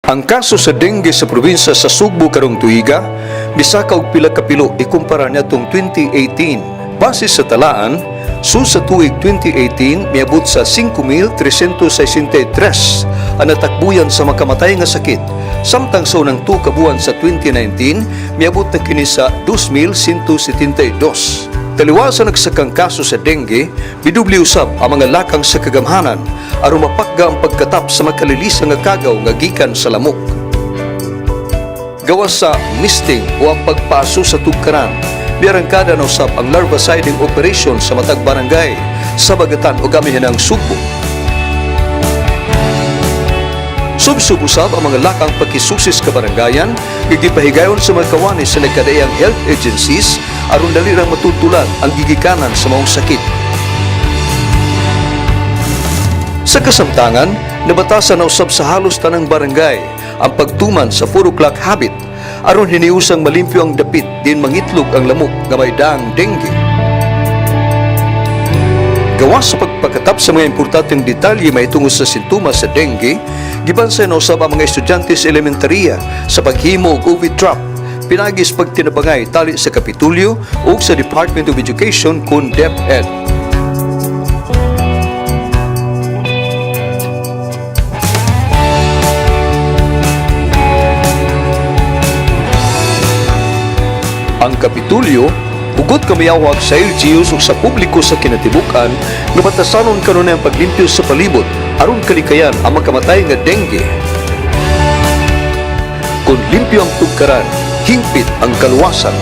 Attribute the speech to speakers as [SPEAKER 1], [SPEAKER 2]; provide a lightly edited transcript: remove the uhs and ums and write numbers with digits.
[SPEAKER 1] Ang kaso sa dengue sa probinsya sa Sugbo karong tuiga, misaka og pila ka pilo ikumpara niadtong 2018. Base sa talaan, sul sa tuig 2018 miabot sa 5,363 ang natakbuyan sa makamatay nga sakit. Samtang sa unang 2 ka buwan sa 2019, miabot na kini sa 2,172. Taliwala sa nagsakang kaso sa dengue, bidubli usab ang mga lakang sa kagamhanan aron mapakga ang pagkatap sa makalilisa nga kagaw nga gikan sa lamok. Gawas sa misting o ang pagpaso sa tugkaran, miarangkada na usab ang larviciding operation sa matag barangay sa Bagatan o Amihanang Sugbo. Subsob usab ang mga lakang pakisusis kabarangayan nga gipahigayon sa mga kawani sa nagkadaiyang health agencies aron dali rang matultulan ang gigikanan sa maong sakit. Sa kasamtangan, nabatasan na usab sa halos tanang barangay ang pagtuman sa 4 o'clock habit aron hiniusang malimpyo ang dapit din mangitlog ang lamok nga may daang dengue. Gawas sa pagpakatap sa mga importanteng detalye mahitungod sa sintomas sa dengue, gibansay na usab ang mga estudyante sa elementarya sa paghimo og ovitrap pinaagi sa pagtinabangay tali sa Kapitulyo ug sa Department of Education kun DepEd. Ang Kapitulyo, hugot kamiyawag sa LGUs ug sa publiko sa kinatibuk-an nga batasanon kanunay ang paglimpyo sa palibot aron kalikayan ang makamatay nga dengue. Kung limpyo ang tugkaran, hingpit ang kaluwasan.